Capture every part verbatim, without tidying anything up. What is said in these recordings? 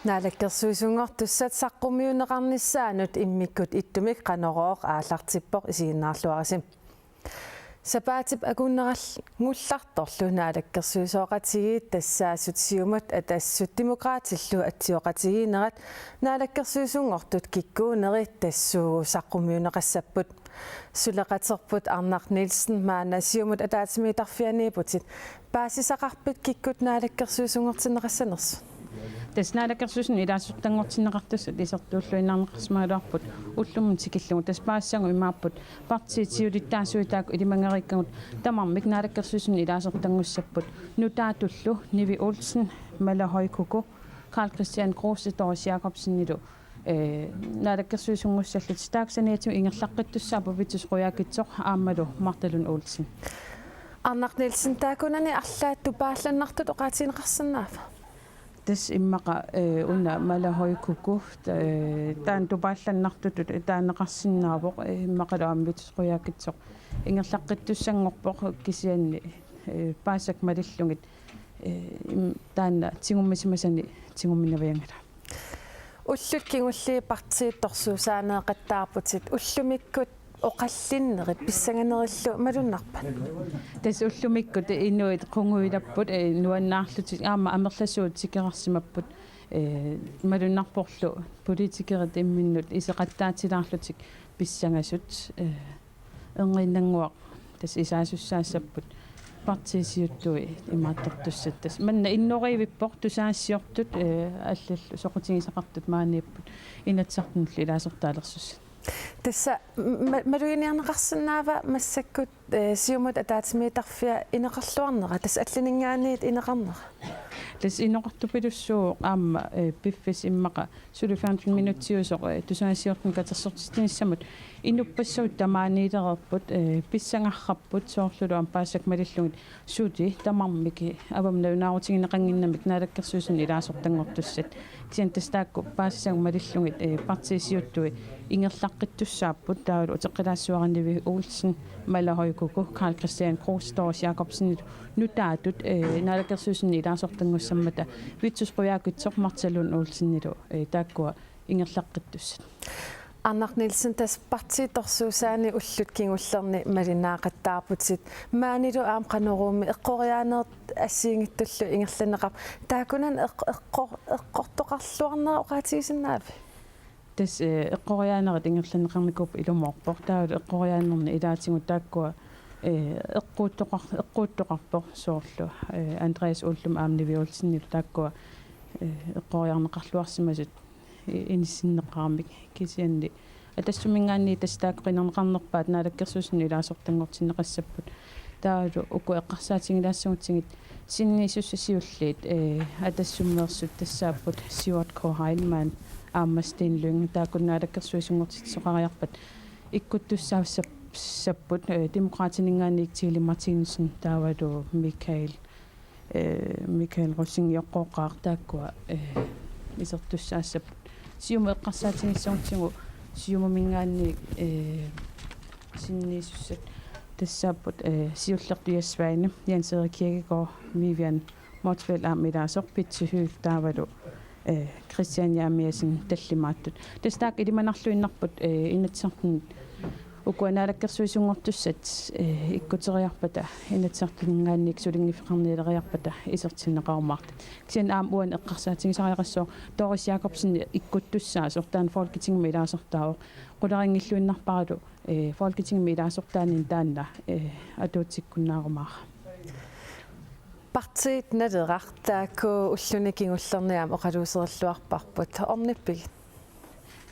Naalakkersuisunngortussat saqqummiunneqarnissaannut immikkut ittumik Qanorooq aallartippoq, isiginnaarluarisi. Sapaatip akunnerallartorlu naalakkersuisooqatigiit tassaasut Siumut, Atassut Demokraatillu atsioqatigiinnerat naalakkersuisunngortut kikkuunerit tassuugu saqqummiunneqassapput. Suleqaterput Arnaq Nielsen, maanna Siumut ataatsimiittarfianiipputit, paasisaqarpit kikkut naalakkersuisunngortinneqassanersut? Tassa naalakkersuisuni ilaasortanngortinneqartussat isertuulluinnarneqarsimagaluarput ullumimut tikillugu. Tassa paasissagut imaapput partiit siulittaasuat taakku ilimageriikkagut tamarmik naalakkersuisuni ilaasortanngussapput, nutaatullu Nivi Olsen, Mala Høy Kúko, Karl-Kristian Kruse, Doris Jakobsenilu, eh, naalakkersuisunngussallugit. Taakku saniatigut ingerlaqqittussaapput Vittus Qujaukitsoq aammalu Martha Lund Olsen. Arnaq Nielsen, taakkunani arlaat tupaallannartutut oqaatigineqarsinnaava? Tassa immaqa, eh, una Mala Høy Kúko, ta-, eh, taanna tupaallannartutut taaneqarsinnaavoq, eh, immaqalu aamma Vittus Qujaukitsoq ingerlaqqittussanngorpoq, kisianni, eh, paasisakka malillugit, eh, im-, taanna tigummisimasani tigumminavianngilaq. Ullut kingulliit partiit torsuusaaneeqattaarputit, ullumikkut oqallinnerit pissanganerillu malunnarpat? Tassa ullumikkut inuit qunguilapput, eh, nuannaarlutik, aamma amerlasuut tikeraarsimapput, eh, malunnarporlu politikerit imminnut iseqattaatilaarlutik pissangasut, eh, erniinnannguaq tassa isaasussaassapput partiit siuttui imaattortussat. Tassa manna innorivippoq, tusagassiortut, eh, allallu soqutigisaqartut maaniipput Inatsisartunullu ilaasortaalersussat. Tassa ma-, maluginiarneqarsinnaava massakkut, eh, Siumut ataatsimiittarfia ineqarluarnera, tassa allaninngaanniit ineqarnera? Tassa inoqartupilussuuvoq aamma, eh, piffissaq immaqa suli femten minutsiusoq, eh, tusagassiortunut katersortitsinissamut inuppassuit tamaaniilereerput, eh, pissangarput soorlulu aamma paasisakka malillugit suli tamarmik avammut nalunaarutigineqannginnamik naalakkersuisuni ilaasortanngortussat. Kisianni tassa taakku paasisagut malillugit, eh, partiit siuttui ingerlaqqittussaapput, taavalu uteqqilaassavara Nivi Olsen, Mala Høy Kúko, Karl-Kristian Kruse, Doris Jakobsenilu nutaatut, eh, naalakkersuisuni ilaasortanngussammata Vittus Qujaukitsoq Martha Lund Olsenilu, eh, taakkua ingerlaqqittussat. Arnaq Nielsen, tassa partiit torsuusaanni ullut kingullerni malinnaaqattaarputit. Maanilu aamma Qanoruumi eqqoriaanerit assigiinngitsullu ingerlanneqarput. Taakkunani eq-, eqqor-, eqqortoqarluarnera oqaatigisinnaaviuk? Tassa, eh, eqqoriaanerit ingerlanneqarnikuupput ilumoorpoq. Taavalu eqqoriaanerni ilaatigut taakkua, eh, eqquuttoqar-, eqquuttoqarpoq soorlu, eh, Andreas Uldum aamma Nivi Olsenilu taakkua, eh, eqqoriarneqarluarsimasut i-, inissinneqaramik, kisianni Atassuminngaanniit tassa taakku qinerneqarnerpaat naalakkersuisuni ilaasortanngortinneqassapput. Taavalu uku eqqarsaatigilaassagutsigit sinniisussat siulliit, eh, Atassummeersut tassaapput Sjúrður K. Heilmann aamma Steen Lynge, taakku naalakkersuisunngortitsisoqariarpat ikkuttussaassapput, eh, Demokraatininngaanniit Tilly Martinsen taavalu Michael, eh, Michael Rosing Joqqooqaaq, taakkua, eh, isertussaassapput. Siumut eqqarsaatigissagutsigit Siumuminngaanniit, eh, sinniisussat tassaapput, eh, siullertut Jess Svane, Jens Erik Kirkegaard, Vivian Motzfeldt aamma ilaasoq, Pitsi Høegh taavalu, eh, Kristian Jeremiassen tallimaattut. Tassa taakku ilimanarluinnarput, eh, Inatsisartuni ukua naalakkersuisunngortussat, eh, ikkuteriarpata, Inatsisartuninngaanniit sulinngiffeqarnialeriarpata isertinneqarumaartut. Kisianni aamma uani eqqarsaatigisariaqassaaq Doris Jakobsen ikkuttussaasoq, taanna Folketingimi ilaasortaavoq. Qularinngilluinnarparalu, eh, Folketingimi ilaasortaanini taanna, eh, atuutsikkunnaarumaarpaa. Partiit Naleraq taakku ulluni kingullerni aamma oqaluuserilluarparput. Ornippiuk?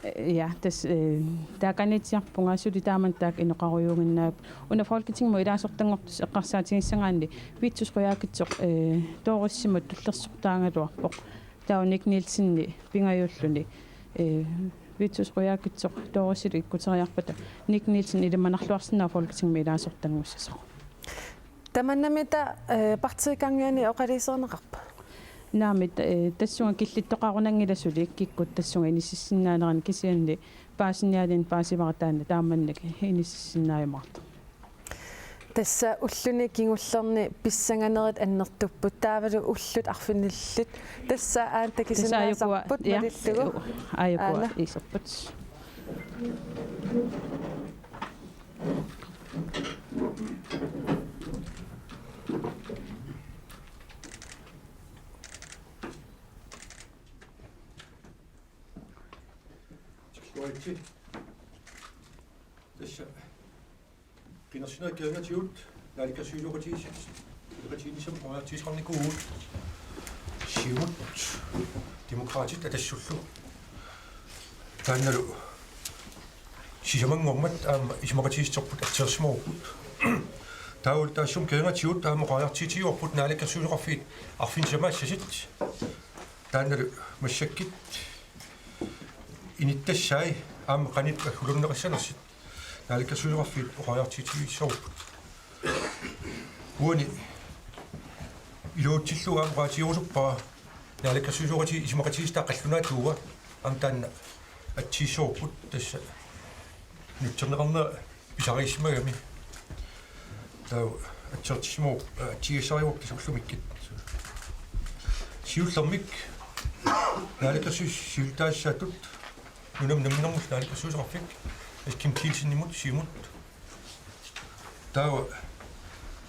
Eh, ja, tassa, eh, taakaniitsiarpunga, suli taamani taakku inoqarujuuginnaapput. Una Folketingimut ilaasortanngortussaq eqqarsaatigissagaanni Vittus Qujaukitsoq, eh, Dorisimut tullersortaagaluarpoq. Taava Nick Nielsenip pingajuulluni, eh, Vittus Qujaukitsoq Dorisilu ikkuteriarpata Nick Nielsen ilimanarluarsinnaavoq Folketingimi ilaasortanngussasoq. Tamannamita, eh, partiit Kangiani oqaluuserineqarpa? Naamik, eh, tassunga killittoqarunanngilaq suli kikkut tassunga inississinnaanerannik, kisianni paasiniaalinnut paasivara taanna taamannak inississinnaajumaartoq. Tassa ulluni kingullerni pissanganerit annertupput, taavalu ullut arfinillit. Tassa aana takusinnaasarput, ja, malillugu. Aajukua, aana iserput. Tassa qinersinerit kingornatigut naalakkersuisooqatigiissut suleqatigiinnissamut oqariartuuteqarnikuuvugut. Siumut, Demokraatit Atassullu. Taannalu sisamanngormat aamma isumaqatigiissuserput atsiorsimavugut. Taavalu taassuma kingornatigut aamma oqariartuutigivarput naalakkersuisoqarfiit arfineq-sisamat assasit. Taannalu massakkut inuttassaat aamma qanoq agguluunneqassanersut naalakkersuisoqarfiit oqariartuutigisassaagut. Uani iluatsillugu aamma oqaatigerusuppara naalakkersuisooqatigiit isumaqatigiissutaat qallunaatuua aamma taanna atsigissavarput, tassa nutserneqarnera pisariissimagami. Taava atsiortissimavoq, atsigigassarivarput tassa ullumikkut. Siullermik naalakkersuisut siulittaasuattut nunamut namminermullu naalakkersuisoqarfik Kim Kielsenimut Siumut. Taava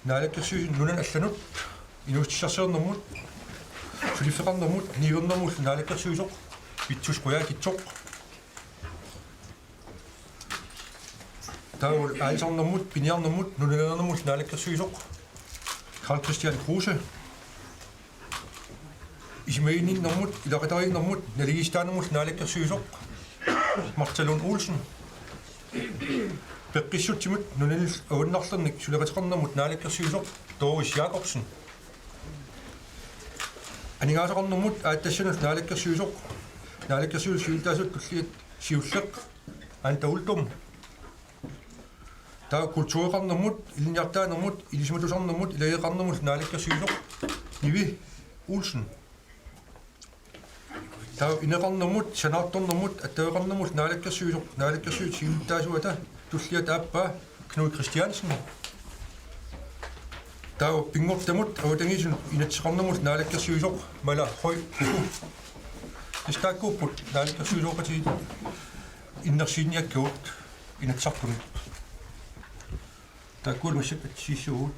naalakkersuisut nunanut allanut inuussutissarsiornermut, suliffeqarnermut niuernermullu naalakkersuisoq Vittus Qujaukitsoq. Taava aalisarnermut, piniarnermut, nunalerinermullu naalakkersuisoq Karl-Kristian Kruse. Isumaginninnermut, ilaqutariinnermut, naligiissitaanermullu naalakkersuisoq Martha Lund Olsen. Peqqissutsimut nunanillu avannarlernik suleqateqarnermut naalakkersuisoq Doris Jakobsen. Aningaasaqarnermut aatsitassannut naalakkersuisoq, naalakkersuisut siulittaasuat tulliat siulleq Anda Uldum. Taava kultureqarnermut, ilinniartitaanermut, ilisimatusarnermut, ilageeqarnermut naalakkersuisoq Nivi Olsen. Taava ineqarnermut, sanaartornermut, attaveqarnermut naalakkersuisoq, naalakkersuisut siulittaasuata tulliata aappaa Knud Kristiansen. Taava pinngortitamut avatangiisinut inatsiseqarnermut naalakkersuisoq Mala Høegh-Dam. Tassa taakkuupput naalakkersuisooqatigiit innersuunniakkagut Inatsisartunut. Taakkualu massakkut atsigissagut.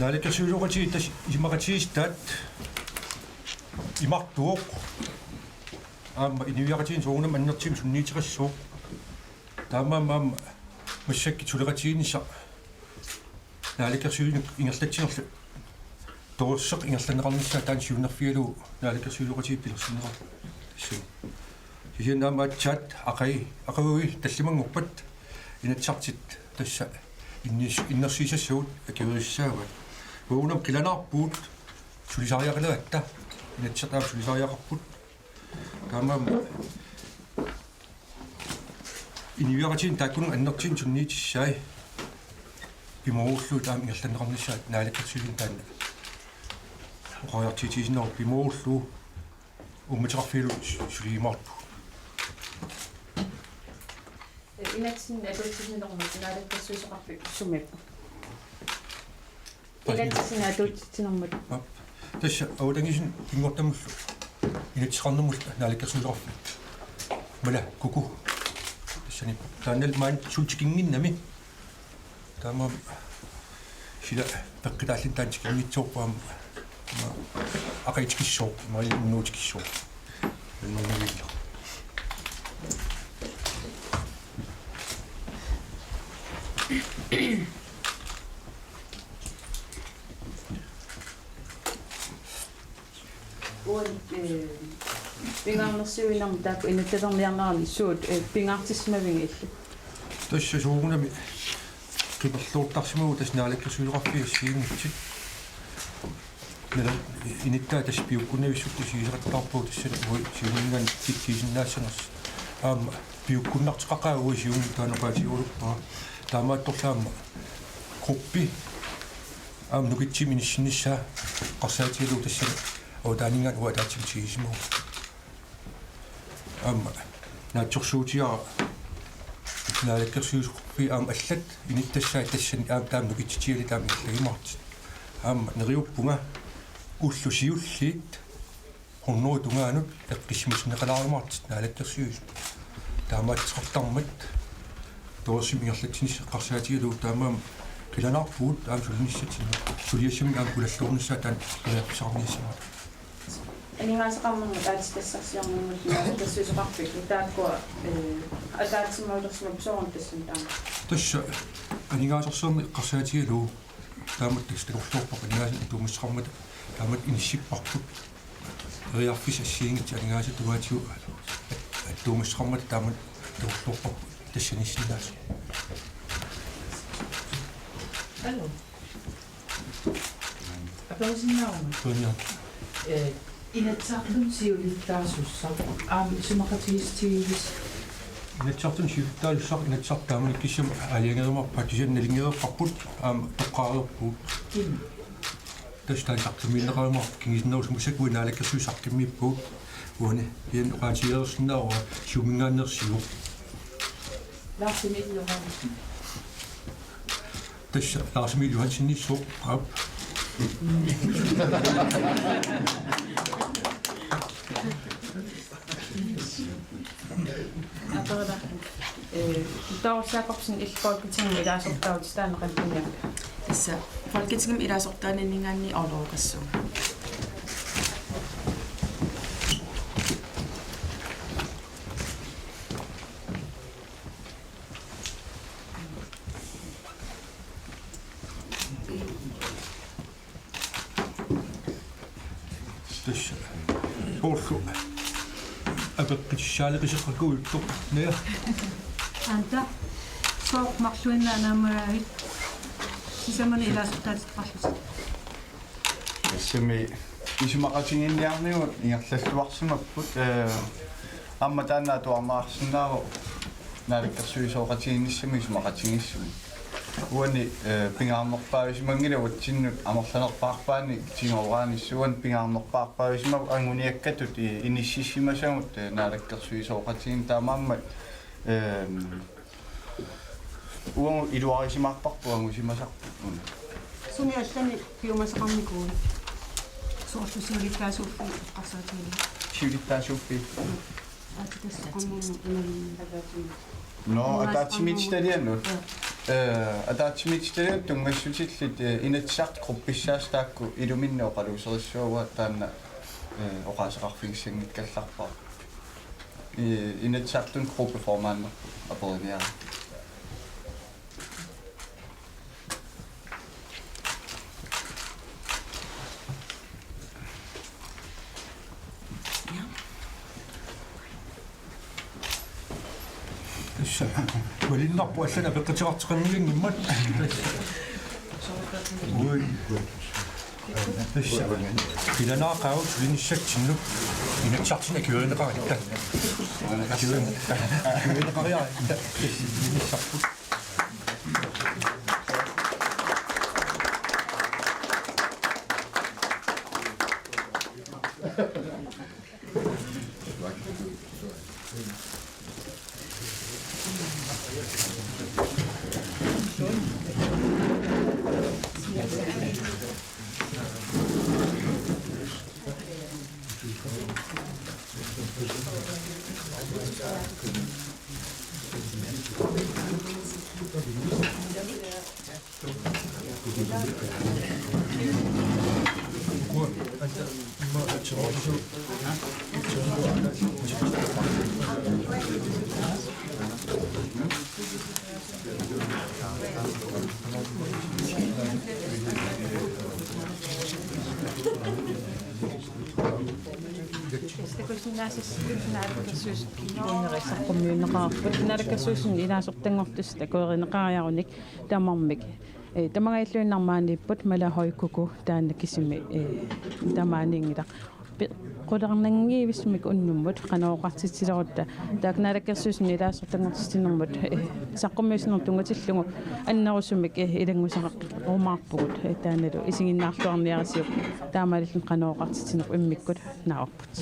Naalakkersuisooqatigiit tassa isumaqatigiissutaat imartuuvoq. Aamma inuiaqatigiinni soorunami annertuumik sunniuteqassaaq. Taamaammat aamma massakkut suleqatigiinnissaq naalakkersuisunut ingerlatsinerlu torersaq ingerlanneqarnissaa taanna siunnerfigalugu naalakkersuisooqatigiit pilersinneqarput. Kisianni aamma aatsaat aqai-, aqaguani tallimanngorpat Inatsisartut tassa innis-, innersuussassagut akuerissavat. Uagut aamma qilanaarpugut sulisariaqaleratta, Inatsisartut aamma sulisariaqarput. Taamaammat inuiaqatigiinni taakkununnga annertuumik sunniutissai pimoorullugu taama ingerlanneqarnissaat naalakkersuisuni taanna oqariartuutigisinnaavoq pimoorullugu uummateqarfigalugu suligiumaarpugut. Inatsisinni atuutsitsinermut naalakkersuisoqarfik sumiippoq? Inatsisinni atuutsitsinermut. Aa, tassa Avatangisunnut pinngortamullu inatsisaqarnermullu naalakkersuisoqarfik. Mala Kuku. Tassani. Taannalu maani suli tikinnginnami. Taamaammat sila peqqutaalluni taanna tikinngitsoorpoq aamma. Aamma aqagu tikissaaq, imaluunniit unnugu tikissaaq. Unnugu tikillugu. Uani, eh, pingaarnersiuinermi taakku inuttasarniarnerani suut, eh, pingaartissimavigit illit? Tassa soorunami qimerluuttarsimavugut tassa naalakkersuisoqarfiit assigiinngitsut. Nala inuttaa tassa piukkunnavissutut isigiseqattaarpagut tassani uagut Siumuminngaanniit kikkiisinnaassanersut. Aamma piukkunnartoqaqaat uagut Siumumiit taanna oqaatigigukku. Taamaattorli aamma gruppi aamma nukittuumik inissinnissaa eqqarsaatigalugu tassani avataaninngaanniit uagut ataatsimut isigisimavagut. Aamma naatsorsuutigaara naalakkersuisoqarfiit aamma allat inuttassaat tassani aamma taama nukittutigalugu taama ingerlajumaartut. Aamma neriuppunga ullut siulliit hunnorujut tungaanut eqqissimatinneqalaarumaartut naalakkersuisut. Taamaattoqartarmat torersumik ingerlatsinissaq eqqarsaatigalugu taamaammat qilanaarpugut aamma sulinissatsinnut. Suliassamik aamma kulalluarnissaa taanna periarfissaqarniassammat. Aningaasaqarnermut aatsitassarsiornermullu naalakkersuisoqarfik taakkua, eh, ataatsimoorsimappat soorunami tassani taama? Tassa aningaasarsiorneq eqqarsaatigalugu taamatut tassa takorloorparput aningaasanik attuumassuteqarmata taamatut inissipparput. Periarfissat assigiinngitsut aningaasat tungaatigut attuumassuteqarmata taamatut takorloorparput tassaniissinnaasoq. Aluu. Aperisinnaavarma? Tunniuk. Eh, Inatsisartuni siulittaasussaq aamma isumaqatigiissutigivissi? Inatsisartuni siulittaasussaq Inatsisartut taamanikkut kisianni aalajangerumaarpaat, kisianni nalunngereerparput aamma toqqaareerpugut. Kim? Tassa taanna saqqummiunneqarumaarpoq kingusinnerusussat, uagut naalakkersuisut saqqummiippugut. Uani pian oqaatigereersinnaavara Siumuminngaanneersuuvoq. Lars Emil Johansen. Tassa Lars Emil Johansenissooq, aap. Aperila. Eh, Dorthe Jakobsen, illit Folketingimi ilaasortaavutit, taanna qanoq ippaa? Tassa Folketingimi ilaasortaaninninngaanniit orlorukassuunga. Tassa soorlu apeqqutissaaleqisoqaqqaartoq, naa? Anta, sooq marluinnaat naammagigakkit sisamani ilaasortaatitaqarlutit? Tassami isumaqatigiinniarnigut ingerlalluarsimapput, eh, aamma taanna atuarneqarsinnaavoq naalakkersuisooqatigiinnissamut isumaqatigiissumik. Uani, eh, pingaarnerpaajusimanngilaq uatsinnut amerlanerpaarpaanik tigooraanissaq, uani pingaarnerpaarpaajusimavoq anguniakkatut i-, inississimasagut, eh, naalakkersuisooqatigiinni, taamaammat, ehm, uagut iluarisimaarparput angusimasarput una. Sumi allani piumasaqarnikuuit? Soorlu siulittaasuuffii eqqarsaatigalugu. Siulittaasuuffii? Aatsitassaqarnermut imaluunniit ataatsimi-. Nå, ataatsimiititalianut. Ja. Eh, ataatsimiititalianut tunngassutillit, eh, Inatsisartut gruppissaasut taakku iluminni oqaluuserissuugaat, taanna, eh, oqaaseqarfigissanngikkallarpara. Eh, Inatsisartuni gruppeformanderput aperiniaruk. Ja. Valinnarpoq allanut apeqquteqartoqanngilanngimmata. Ui. Tassa. Qilanaaqaaq sulinissatsinnut. Inatsisartuni akuerineqaratta. Akueri-, akuerineqariaratta. Sulinissarput. Saqqummiunneqarput naalakkersuisuni ilaasortanngortussat akuerineqariarunik tamarmik. Ee, tamangajalluinnarmaaniipput Mala Høy Kuku taanna kisimi, ee, tamaaniinngilaq. Pi-, qularnanngivissumik unnummut qanoq oqartitsilerutta taakku naalakkersuisuni ilaasortanngortitsinermut, ee, saqqummiussinermut tunngatillugu annerusumik, ee, ilanngusaqarumaarpugut, ee, taannalu isiginnaarluarniarisiuk taamaalilluni qanoq oqartitsinerput immikkut naavarput.